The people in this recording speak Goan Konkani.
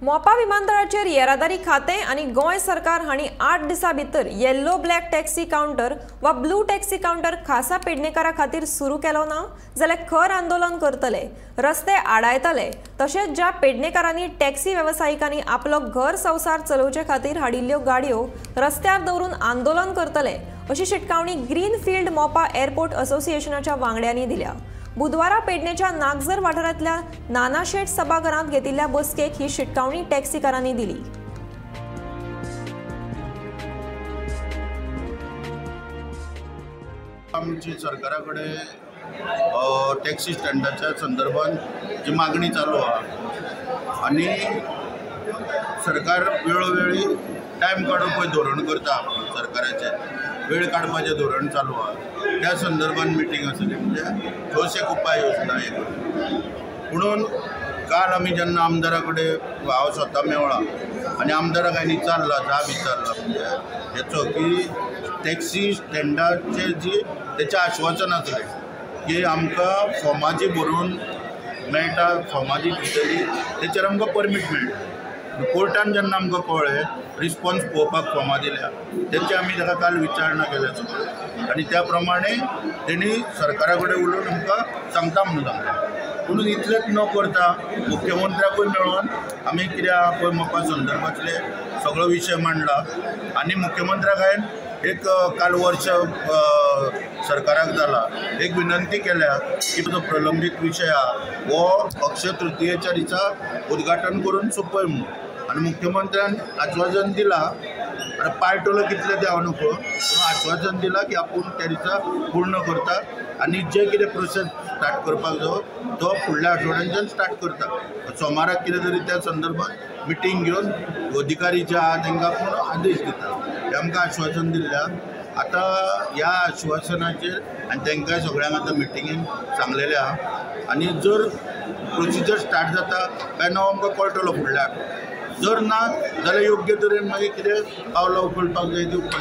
मोपा विमानतळाचेर येरादारी खातें आनी गोंय सरकार हांणी 8 दिसां भितर येल्लो ब्लॅक टॅक्सी कावंटर वा ब्लू टॅक्सी कावंटर खासा पेडणेकारा खातीर सुरू केलो ना जाल्यार खर आंदोलन करतले, रस्ते आडायतले। तशेंच ज्या पेडणेकारांनी टॅक्सी वेवसायिकांनी आपलो घर संवसार चलोवचे खातीर हाडिल्ल्यो गाडयो रस्त्यार दवरून आंदोलन करतले अशी शिटकावणी ग्रीन फील्ड मोपा एअरपोर्ट असोसिएशनाच्या वांगड्यांनी दिल्या। बुधवारा पेडणेच्या नागझर वाठारांतल्या नानाशेठ सभाघरांत घेतिल्ल्या बसकेक ही शिटकावणी टॅक्सीकारांनी दिली। आमची सरकारा कडेन टॅक्सी स्टँडाच्या संदर्भात जी मागणी चालू आहा आनी सरकार वेळोवेळी टायम काडून पळय धोरण करता, सरकाराचें वेळ काडपाचें धोरण चालू आहा। त्या संदर्भात मिटींग आसली, म्हणजे ठोस एक उपाय योजना एक। म्हणून काल आमी जेन्ना आमदारा कडेन हांव स्वता मेवळा आनी आमदाराक हांवें विचारला, जाब विचारला म्हणजे हेचो की टॅक्सी स्टँडाचे जी तेचें आश्वासन आसलें की आमकां फॉर्मां जी भरून मेळटा, फॉर्मां जी दितली तेचेर आमकां परमीट मेळटा। कोर्टान जेन्ना आमकां कळ्ळें रिस्पॉन्स पळोवपाक फॉर्मां दिल्या तेची आमी ताका काल विचारणा केल्या सगळें आनी त्या प्रमाणे तेणी सरकारा कडेन उलोवन आमकां सांगता म्हणून सांगलें। पूण इतलेंच न करता मुख्यमंत्र्याकूय मेळोन आमी कितें आहा पळय मोपा संदर्भांतले सगळो विशय मांडला आनी मुख्यमंत्र्याक हांवें एक काल वर्ष सरकाराक जाला एक विनंती केल्या की जो प्रलंबीत विशय आहा हो अक्षय तृतीयेच्या दिसा उद्घाटन करून सोंपय म्हणून। आनी मुख्यमंत्र्यान आश्वासन दिलां, आनी पाळटलो कितलें तें हांव नको, पूण आश्वासन दिलां की आपूण त्या दिसा पूर्ण करता आनी जे कितें प्रोसेस स्टार्ट करपाक जायो तो फुडल्या आठवड्याच्यान स्टार्ट करता। सोमाराक कितें तरी त्या संदर्भात मिटींग घेवन अधिकारी जे आहा तांकां आपूण आदेश दिता हें आमकां आश्वासन दिल्लें आहा। आतां ह्या आश्वासनाचेर आनी तांकां सगळ्यांक आतां मिटिंगेन सांगलेलें आहा आनी जर प्रोसिजर स्टार्ट जाता काय ना आमकां कळटलो फुडल्या आठवड्याक, जर ना जाल्यार योग्य तरेन मागीर कितें पावलां उखलपाक जाय ती उखलता।